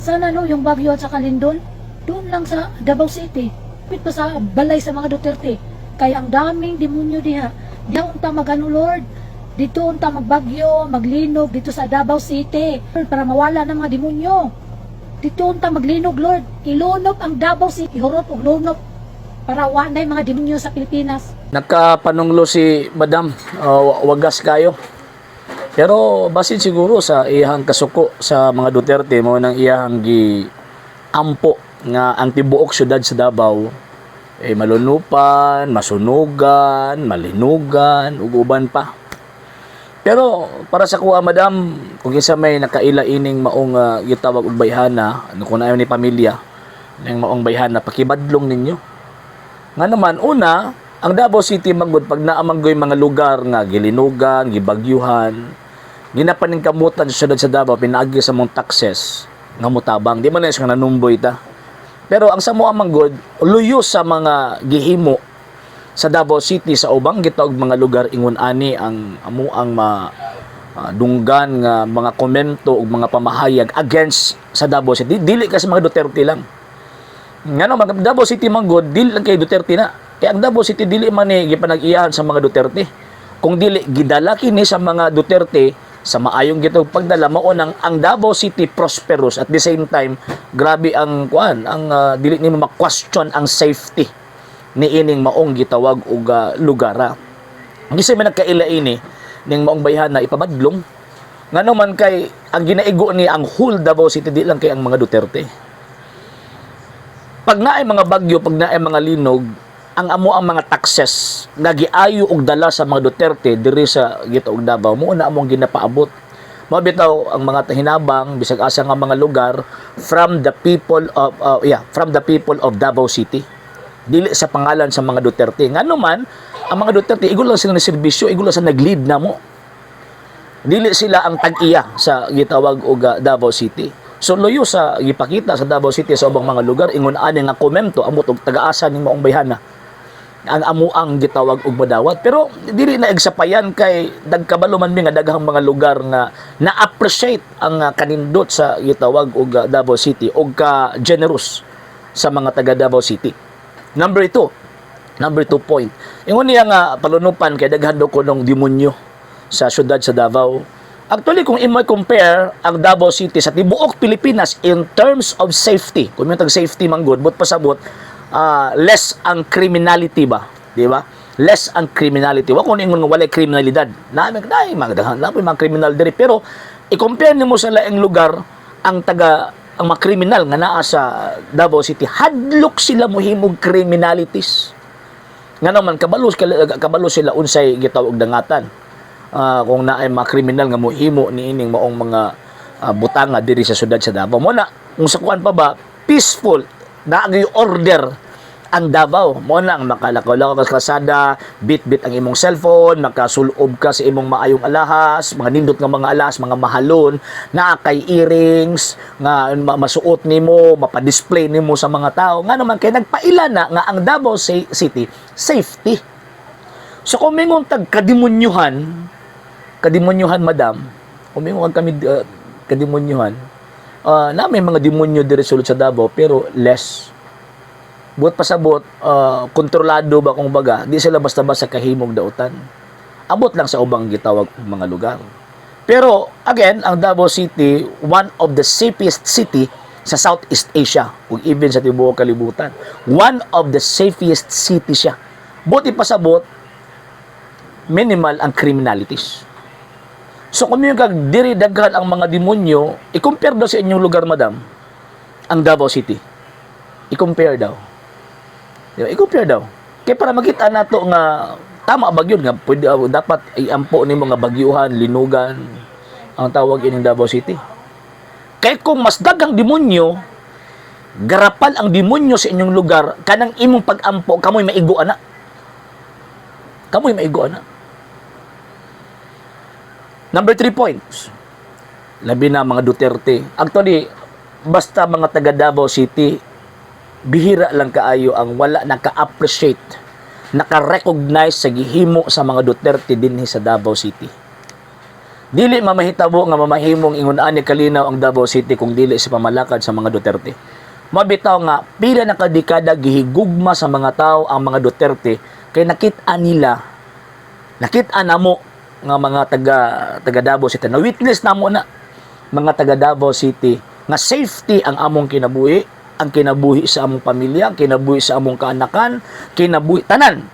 Sana, no, yung bagyo at saka lindol, doon lang sa Davao City. Pit pa sa balay sa mga Duterte. Kaya ang daming demonyo diha. Diha unta magano, Lord. Dito unta magbagyo, maglinog dito sa Davao City para mawala ng mga demonyo. Dito unta maglinog, Lord. Ilunop ang Davao City. Ihurot og lunop para wa na mga demonyo sa Pilipinas. Nakapanunglo si Madam, wagas kayo. Pero basin siguro sa iyang kasuko sa mga Duterte mo nang iyang gi ampo nga ang tibuok syudad sa Davao eh malunupan, masunugan, malinugan, ug uban pa. Pero para sa kuha, Madam, kung kinsa may nakaila ining maong gitawag og bayhana, ano kung naa ni pamilya ning maong bayhana, pakibadlong ninyo. Nga naman, una, ang Davao City magud pag naa man goy mga lugar nga gilinugan, gibagyuhan, ginapaningkamutan sa syudad sa Davao pinaagi sa mong taxes nga motabang. Di man na siya nga nanumboy ta. Pero ang sa moa man gud, luyo sa mga gihimo sa Davao City sa ubang gitawag mga lugar, ingon ani ang amo ang ma dunggan nga mga komento ug mga pamahayag against sa Davao City. Dili ka sa mga Duterte lang. Ngano mag Davao City man gud, dili lang kay Duterte na. Kaya ang Davao City dili man ni gipanag-iyahan sa mga Duterte. Kung dili gidala kini sa mga Duterte sa maayong gitawag pagdala, mao nang ang Davao City prosperous. At the same time, grabe ang kuan, ang dili nimo ma-question ang safety niining maong gitawag og lugara. Ang isa may nagkaila ini ning maong bayhana, ipabadlong. Ngano man kay ang ginaigo ni ang whole Davao City, di lang kay ang mga Duterte. Pag naay mga bagyo, pag naay mga linog, ang amo ang mga taxes nga giayo og dala sa mga Duterte diri sa gitawag Davao, mo na among ginapaabot. Mao bitaw ang mga hinabang bisag asa nga mga lugar from the people of yeah, from the people of Davao City. Dili sa pangalan sa mga Duterte. Ngano man ang mga Duterte igo lang sila ng serbisyo, igo lang sa nag-lead namo. Dili sila ang tag-iya sa gitawag og Davao City. So luyo sa gipakita sa Davao City sa ubang mga lugar, ingon ani nga komento amot og taga-asa ning maong bayhana ang amo ang gitawag og madawat. Pero dili na igsapayan kay dagkabalo man mi nga daghang mga lugar nga na-appreciate ang kanindot sa gitawag og Davao City og ka generous sa mga taga Davao City. Number two, number two point. Ingon niya nga palunupan kay daghan daw kunong demonyo sa syudad sa Davao. Actually, kung imo compare ang Davao City sa tibuok Pilipinas in terms of safety, kung yung tag safety man gud, but pasabot, less ang criminality ba, di ba? Less ang criminality. Wa ko ingon nga walay kriminalidad. Na na mga daghan na mga kriminal diri, pero i-compare nimo sa laing lugar ang taga ang mga kriminal nga naa sa Davao City, hadlok sila mohimog criminalities. Nga naman kabalo kabalo sila unsay gitawag dangatan. Kung naay mga kriminal nga mohimo niining maong mga butanga diri sa syudad sa Davao. Mo na kung sa kuan pa ba, peaceful, naagay order ang Davao. Mo na ang makalakaw-lakaw ka sa kalsada, bit-bit ang imong cellphone, makasulob ka sa imong maayong alahas, mga nindot nga mga alahas, mga mahalon, naa kay earrings nga masuot nimo, mapa-display nimo sa mga tao. Nga naman kay nagpaila na nga ang Davao City safety. So kung mingon tag kademonyuhan, kademonyuhan, Madam, kung mingon kami kademonyuhan, na may mga demonyo diri sulod sa Davao pero less. Buot pasabot, kontrolado ba kung baga, di sila basta-basta kahimog dautan. Abot lang sa ubang gitawag mga lugar. Pero again, ang Davao City, one of the safest city sa Southeast Asia ug even sa tibuok kalibutan. One of the safest city siya. Buti pasabot, minimal ang criminalities. So kung yung kag diri daghan ang mga demonyo, i-compare daw sa inyong lugar, Madam, ang Davao City. I-compare daw. Di ba? I-compare daw. Kaya para makita nato nga tama ba gyud nga pwede dapat iampo nimo nga bagyuhan, linugan ang tawag ining Davao City. Kay kung mas daghang demonyo, garapal ang demonyo sa inyong lugar, kanang imong pag-ampo, kamoy maigo ana. Kamoy maigo ana. Number three points. Labi na mga Duterte. Actually, basta mga taga Davao City, bihira lang kaayo ang wala naka-appreciate, naka-recognize sa gihimo sa mga Duterte dinhi sa Davao City. Dili mamahitabo nga mamahimong ingon ani kalinaw ang Davao City kung dili sa pamalakad sa mga Duterte. Mabitaw nga pila na kadekada gihigugma sa mga tao ang mga Duterte kay nakit-an nila, nakit-an namo nga mga taga taga Davao City, na witness namo na mga taga Davao City nga safety ang among kinabuhi, ang kinabuhi sa among pamilya, ang kinabuhi sa among kaanakan, kinabuhi tanan.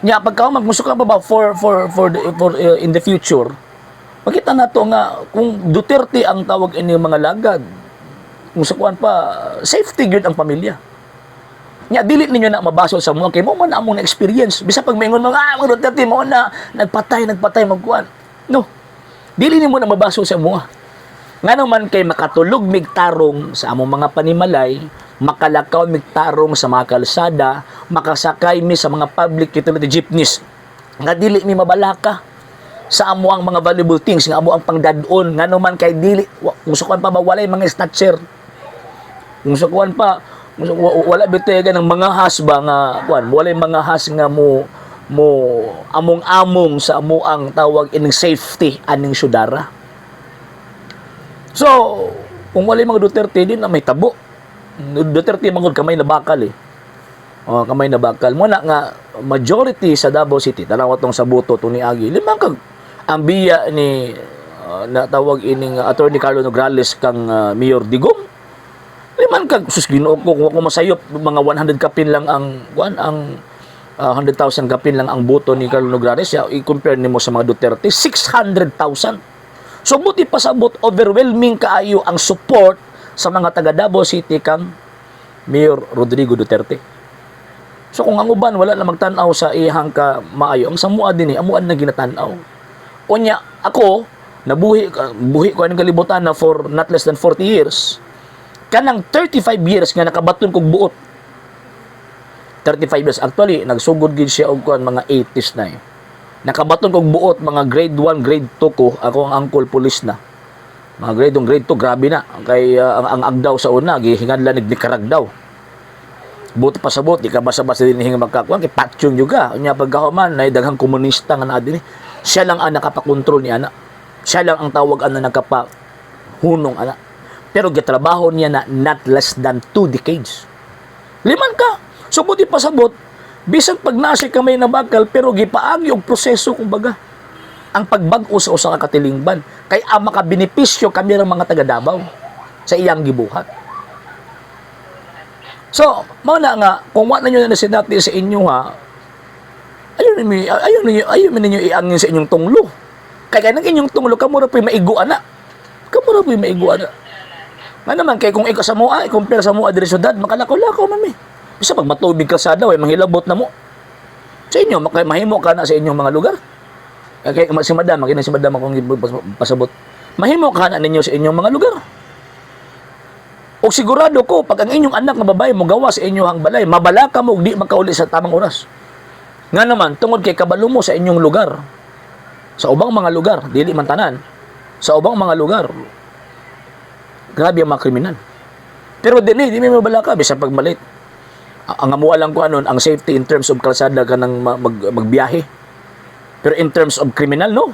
Nya pagka magmusuka pa ba for in the future, makita nato nga kung Duterte ang tawag ini mga lagad, kung sa kuan pa, safety gyud ang pamilya. Nya dili ninyo na mabasol sa mga kay mo man among na experience. Bisa pag maingon mga mga Duterte mo na nagpatay, nagpatay magkuan. No. Dili nimo na mabasol sa mga. Ngano man kay makatulog mig tarong sa among mga panimalay, makalakaw mig tarong sa mga kalsada, makasakay mi sa mga public utility jeepneys nga dili mi mabalaka sa amo ang mga valuable things nga amo ang pangdad-on, ngano man kay dili kung sa kuan pa ba walay mga snatcher, kung sa kuan pa wala bitay ng mga has ba nga kuan, walay mga has nga mo mo among-among sa amo ang tawag ining safety aning syudara. So kung walay mga Duterte, di na may tabo. Duterte mangod kamay na bakal eh. Oh, kamay na bakal. Mo na nga majority sa Davao City, tanawa tong sa buto to ni Agi. Limang kag ang biya ni na tawag ining Attorney Carlo Nograles kang Mayor Digong. Liman kag, sus, Ginoo ko, kung ako masayop, mga 100 kapin lang ang kuan, ang 100,000 kapin lang ang boto ni Carlo Nograles. Ya, i-compare nimo sa mga Duterte, 600,000. So buti pasabot overwhelming kaayo ang support sa mga taga Davao City kang Mayor Rodrigo Duterte. So kung ang uban wala na magtan-aw sa iyang ka maayo, ang samua din eh, amuan na ginatan-aw. Unya, ako, nabuhi buhi ko aning kalibutan na for not less than 40 years. Kanang 35 years nga nakabaton kog buot. 35 years actually, nagsugod gid siya og kuan mga 80s na eh. Nakabaton kog buot mga grade 1, grade 2 ko, ako ang uncle police na. Mga grade 1, grade 2, grabe na. Kay ang agdaw sa una, gihinganlan nagnikarag daw. Buto pa sa bot, di ka basta-basta din hinga magkakuan kay patyon juga. Unya pagkahuman nay daghang komunista nga naa dinhi. Siya lang ang nakapakontrol ni ana. Siya lang ang tawag ana nakapahunong ana. Pero gitrabaho niya na not less than 2 decades. Liman ka. So buti pa sabot, bisan pag nasa kamay na bakal, pero gipaagi og proseso kumbaga ang pagbag-o sa usa ka katilingban kay ang makabenepisyo kami ng mga taga Davao sa iyang gibuhat. So, mao na nga kung wa na nyo na sinati sa inyo ha, ayaw ninyo iangin sa inyong tunglo. Kay kay nang inyong tunglo kamo ra po'y maigo ana. Kamo ra po'y maigo ana. Nga naman kay kung ikaw sa mua, i-compare sa mua diri syudad, makalakaw-lakaw man mi. Bisa pag matubig kalsada, way manghilabot na mo. Sa inyo, mahimo ka na sa inyong mga lugar. Kay si madam, makina si madam akong pasabot. Mahimo ka na ninyo sa inyong mga lugar. O sigurado ko, pag ang inyong anak nga babae mo gawa sa inyong balay, mabalaka mo ug di makauli sa tamang oras. Nga naman, tungod kay kabalo mo sa inyong lugar, sa ubang mga lugar, dili man tanan, sa ubang mga lugar, grabe ang mga kriminal. Pero dili, di may mabalaka, bisan pag malit. Ang amuha lang ko anon, ang safety in terms of kalsada ka ng magbiyahe. Pero in terms of criminal, no.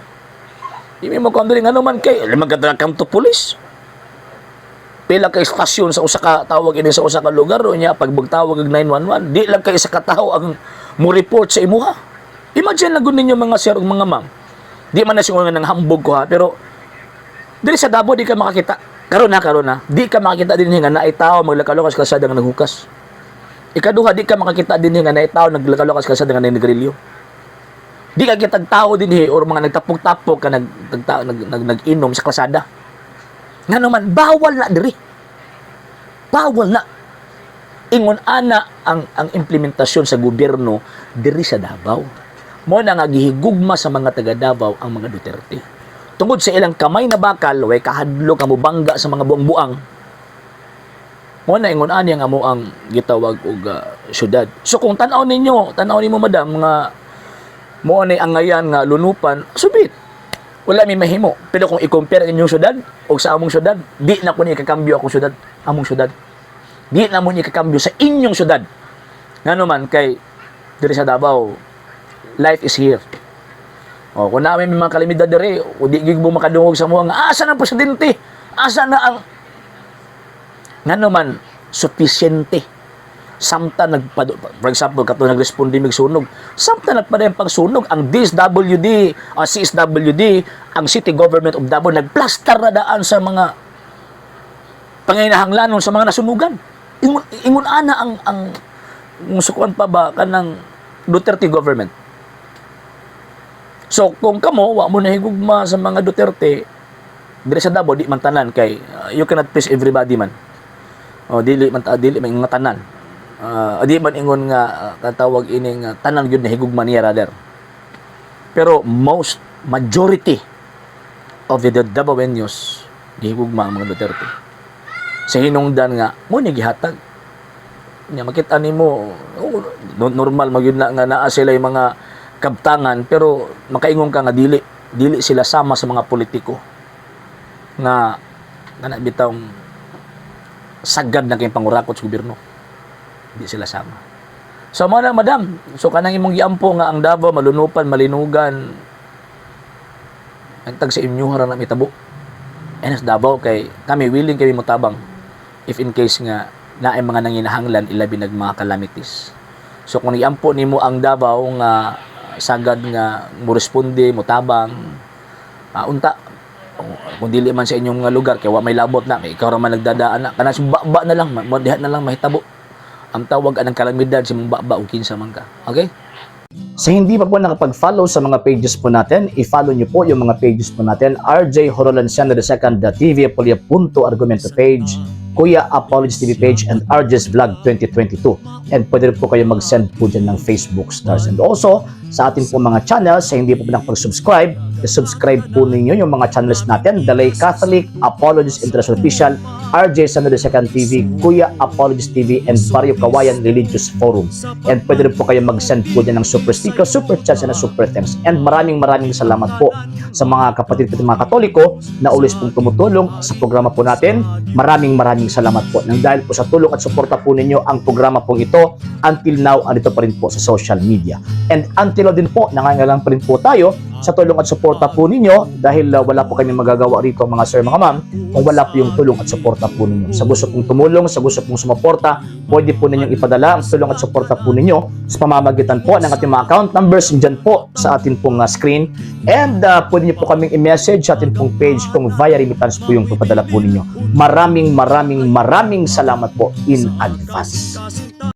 Di may magkuhan dili, nga naman kay, magkatala to police. Pila ka estasyon sa usa ka tawag ini sa usa ka lugar unya pag magtawag og 911, di lang kay isa ka tawo ang mo report sa imuha. Imagine lang gud ninyo, mga sir ug mga ma'am. Di man na siguro nga nang hambog ko ha, pero dili sa Davao di ka makakita. Karon na, di ka makakita din nga naay tao maglakaw sa kalsada nga naghukas. Ikaduha, di ka makakita din nga naay tao naglakaw sa kalsada nga nagrilyo. Di ka kitag tao din or mga nagtapok-tapok ka nag, nag, nag, nag, nag-inom sa kalsada. Nga naman, bawal na diri. Bawal na. Ingon ana ang implementasyon sa gobyerno diri sa Davao. Mo na nga gihigugma sa mga taga Davao ang mga Duterte. Tungod sa ilang kamay na bakal, way kahadlok ang mubangga sa mga buang-buang. Mo na ingon ani ang amo ang gitawag og syudad. So kung tan-aw ninyo, tan-aw nimo, madam, nga mo ni angayan nga lunupan, subit. Wala may mahimo. Pero kung i-compare ang inyong syudad o sa among syudad, di na ko ni ikakambyo akong syudad, among syudad. Di na mo ni ikakambyo sa inyong syudad. Ngano man kay diri sa Davao, life is here. O, kung namin may mga kalamidad diri, o di gyud mo makadungog sa mga nga, "Asa na ang presidente? Asa na ang?" Ngano man sufficiente samtang nagpado, for example, kato nagresponde mig sunog, samtang nagpadayon pagsunog, ang DSWD, CSWD, ang City Government of Davao, nagplastar na daan sa mga panginahanglanon sa mga nasunugan. Ingon ingon ana ang musukuan pa ba kanang Duterte government. So kung kamo wa mo nahigugma sa mga Duterte dire sa Davao, di man tanan kay you cannot please everybody man. O dili man ta, dili man ingon nga tanan. Di man ingon nga katawag ining tanan gyud nahigugma niya rather. Pero most majority of the Davaoenos gihigugma ang mga Duterte. Sa hinungdan nga mo ni gihatag nya, makita nimo, oh, normal magyud na nga naa sila yung mga kabtangan, pero makaingon ka nga dili dili sila sama sa mga politiko nga kana bitawng sagad na kay pangurakot sa gobyerno. Di sila sama. So mo na, madam, so kanang imong giampo nga ang Davao malunupan, malinugan, ang tag sa inyo ra na mitabo sa Davao kay kami willing kami motabang if in case nga naay mga nanginahanglan, ilabi nag mga calamities. So kung iampo nimo ang Davao nga sagad nga mo responde, motabang, unta kung dili man sa inyong nga lugar kay wa may labot na, kay ikaw ra man nagdadaan na kana, si baba na lang diha na lang mahitabo ang tawag anang kalamidad sa mong baba o kinsa man ka. Okay? Sa hindi pa po nakapag-follow sa mga pages po natin, i-follow nyo po yung mga pages po natin. RJ Horolanciano II, TV Apolia Punto Argumento page, Kuya Apologies TV page, and RJ's Vlog 2022. And pwede rin po kayo mag-send po dyan ng Facebook stars. And also, sa ating po mga channels, sa hindi po nakapag-subscribe, i-subscribe po ninyo yung mga channels natin: Dalay Catholic, Apologies International Official, RJ Sano II TV, Kuya Apologies TV, and Barrio Kawayan Religious Forum. And pwede rin po kayo mag-send po dyan ng super sticker, super chats, and super thanks. And maraming maraming salamat po sa mga kapatid ko, mga Katoliko na always pong tumutulong sa programa po natin. Maraming maraming salamat po. Nang dahil po sa tulong at suporta po ninyo, ang programa pong ito until now andito pa rin po sa social media. And until now din po, nangangailangan pa rin po tayo sa tulong at suporta po ninyo dahil wala po kami magagawa rito, mga sir, mga ma'am, kung wala po yung tulong at suporta po ninyo. Sa gusto pong tumulong, sa gusto pong sumuporta, pwede po ninyong ipadala ang tulong at suporta po ninyo sa pamamagitan po ng ating mga account numbers dyan po sa ating pong screen. And pwede niyo po kaming i-message sa ating pong page kung via remittance po yung papadala po ninyo. Maraming maraming maraming salamat po in advance.